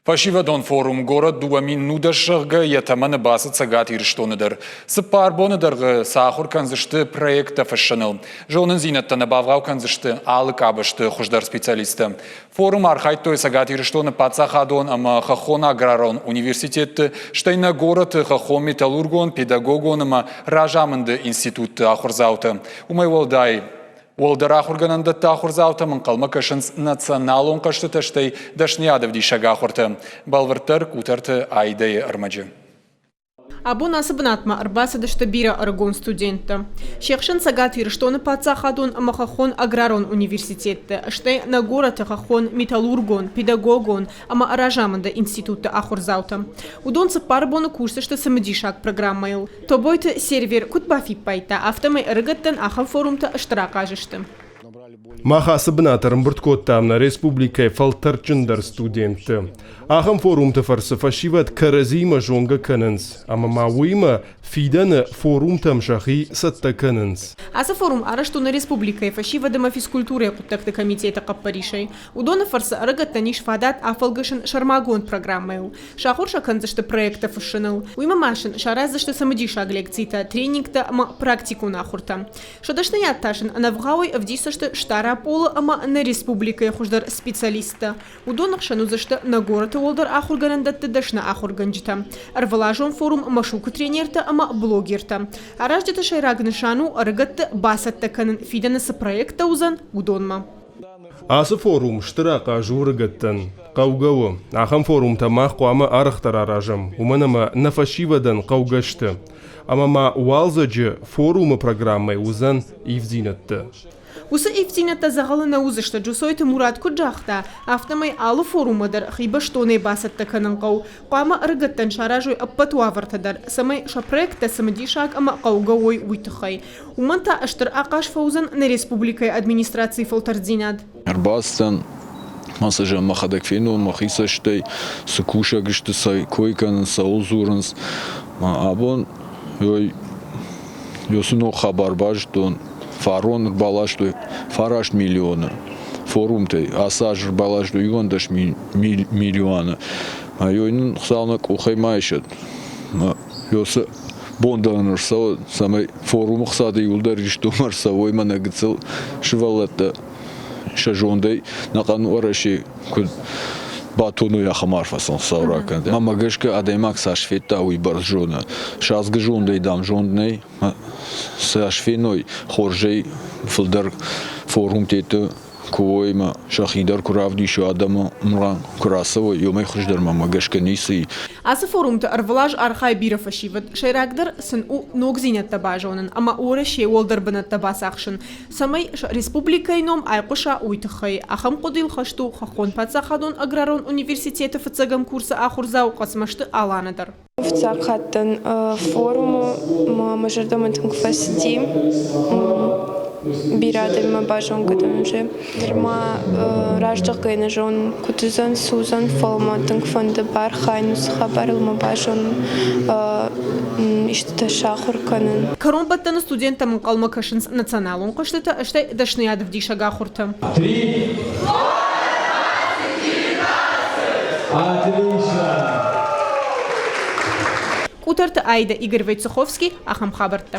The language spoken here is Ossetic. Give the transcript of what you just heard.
Фӕсивӕдон форум «Город 2019», зӕгъгӕ, йӕ тӕмӕны бацыд Цӕгат Ирыстоны дӕр. Цыппар боны дӕргъы сӕ ахуыр кӕндзысты проекттӕ фыссыныл. Зонындзинӕдтӕ нӕ бавгъау кӕндзысты алы къабӕзты хуыздӕр специалисттӕ. Форум архайдтой Цӕгат Ирыстоны паддзахадон ӕмӕ хӕххон аграрон университетты, стӕй нӕ горӕты хӕххон-металлургон, педагогон ӕмӕ разамынды институтты ахуырдзаутӕ. Уымӕй уӕлдай, Уӕлдӕр ахуыргӕнӕндӕтты ахуырдзаутӕм ӕнхъӕлмӕ кӕсынц националон хъӕзтытӕ, стӕй дӕсныйадӕвдисӕг ахуыртӕ. Бӕлвырддӕр Къутӕрты Аидӕйы ӕрмӕджы. Абон ацы бынатмӕ ӕрбацыдысты бирӕ ӕрыгон студенттӕ. Се хсӕн Цӕгат Ирыстоны паддзахадон ӕмӕ хӕххон аграрон университетты, стӕй нӕ горӕты хӕххон металлургон, педагогон ӕмӕ разамынды институтты ахуырдзаутӕ. Уыдон цыппар боны кусдзысты цымыдисаг программӕйыл. Тобойты Сервер куыд бафиппайдта, афтӕмӕй ӕрыгӕттӕн ахӕм форумтӕ стыр ахъаз сты. Мах ацы бынат ӕрӕмбырд кодтам нӕ республикӕйы фӕлтӕрдджындӕр студентты. Ахӕм форумты фӕрцы фӕсивӕд кӕрӕдзиимӕ зонгӕ кӕнынц ӕмӕ ма уыимӕ фидӕны форумтӕм сӕхи цӕттӕ кӕнынц. Ацы форум арӕзт у нӕ республикӕйы фӕсивӕд ӕмӕ физкультурӕйы хъуыддӕгты комитеты хъӕппӕрисӕй. Уыдоны фӕрцы ӕрыгӕттӕн ис фадат афӕлгӕсын сӕрмагонд программӕйыл. Сахуыр сӕ кӕндзысты проекттӕ фыссыныл. Уыимӕ ма сын сараздзысты цымыдисаг лекцитӕ, тренингтӕ ӕмӕ практикон ахуыртӕ. Сӕ дӕсныйад та сын ӕнӕвгъауӕй ӕвдисдзысты Стъараполы ӕмӕ нӕ республикӕйы хуыздӕр специалисттӕ. Уыдоны хсӕн уыдзысты нӕ горӕты уӕлдӕр ахуыргӕнӕндӕтты дӕсны ахуыргӕнджытӕ, ӕрвылазон форум Машук-ы тренертӕ ӕмӕ блогертӕ. Аразджыты сӕйраг нысан у ӕрыгӕтты бацӕттӕ кӕнын, фидӕны цы проекттӕ уыдзӕн, уыдонмӕ. Ацы форум стыр ахъаз у ӕрыгӕттӕн. Хъӕугӕ у. Ахӕм форумтӕ мах хъуамӕ арӕхдӕр аразӕм, уымӕн ӕмӕ нӕ фӕсивӕдӕн хъӕугӕ сты. Ӕмӕ ма уалдзӕджы форумы программӕйы уыдзӕн ивдзинӕдтӕ. Уыцы ивддзинӕдтӕ дзӕгъӕлы нӕ уыдзысты, Джусойты Мурат куыд загъта, афтӕмӕй алы форуммӕ дӕр хибӕстонӕй бацӕттӕ кӕнын хъӕуы. Хъуамӕ ӕрыгӕттӕн саразой ӕппӕт уавӕртӕ дӕр, цӕмӕй сӕ проекттӕ цымыдисаг ӕмӕ хъӕугӕ уой, уый тыххӕй. Уымӕн та стыр ахъаз фӕуыдзӕн нӕ республикӕйы администрацийы фӕлтӕрддзинад. Ӕрбацыдтӕн, ма сӕ зӕгъ мӕхӕдӕг фенон мӕхи цӕстӕй, цы кусӕг сты, цы кой кӕнынц, цӕуыл дзурынц. Абон ой, ног хабар базыдтон, фарон ӕрбаластой 9 миллионы форумтӕй, ацы аз ӕрбаластой 11 миллионы. Ой нын Хуыцау нӕ къухӕй ма исӕд. Ёсы бон дӕр ын ӕрцӕуы, цӕмӕй форумы хцады иуылдӕр истомӕ ӕрцӕуой мӕнӕ гыццыл сывӕллӕттӕ сӕ зондӕй нӕхъӕн Уӕрӕсе куыд батоной, ахӕм арфӕ сын Хуыцау ракӕнӕд. Мӕнмӕ гӕсгӕ адӕймаг цас федта, уый бӕрц зоны. Садзгӕ зондӕй, дам, зонд нӕй. Цас феной, хорзӕй фылдӕр форумтӕ куы уой ӕмӕ сӕхи дӕр куы равдисой, адӕмы мран куы рацӕуой, уымӕй хуыздӕр мӕмӕ гӕсгӕ ницы и. Ацы форумты ӕрвылаз архайы бирӕ фӕсивӕд. Сӕйрагдӕр сын у ногдзинӕдтӕ базонын ӕмӕ Уӕрӕсейы уӕлдӕр бынӕттӕ бацахсын, цӕмӕй республикӕйы ном айхъуыса, уый тыххӕй. Ахӕм хъуыдыйыл хӕст у Хӕххон паддзахадон аграрон университеты фыццӕгӕм курсы ахуырдзау Хъӕцмӕзты Алана дӕр. Фыццаг хатт дӕн форумы, мӕ зӕрдӕмӕ тынг фӕцыди. Бирӕ адӕмимӕ базонгӕ дӕн уже. Нырма раздӕхгӕ нӕ зонын, куыд уыдзӕн, цы уыдзӕн, фӕлӕ мӕ тынг фӕнды бархайын уыцы хабарыл мӕ базонын, истытӕ сахуыр кӕнын. Кӕронбӕттӕны студенттӕм ӕнхъӕлмӕ кӕсынц националон хъӕзтытӕ, стӕй дӕсныйадӕвдисӕг ахуыртӕ. Три. Отлично! Къутӕрты Аидӕ, Игорь Войцеховский, ахӕм хабӕрттӕ.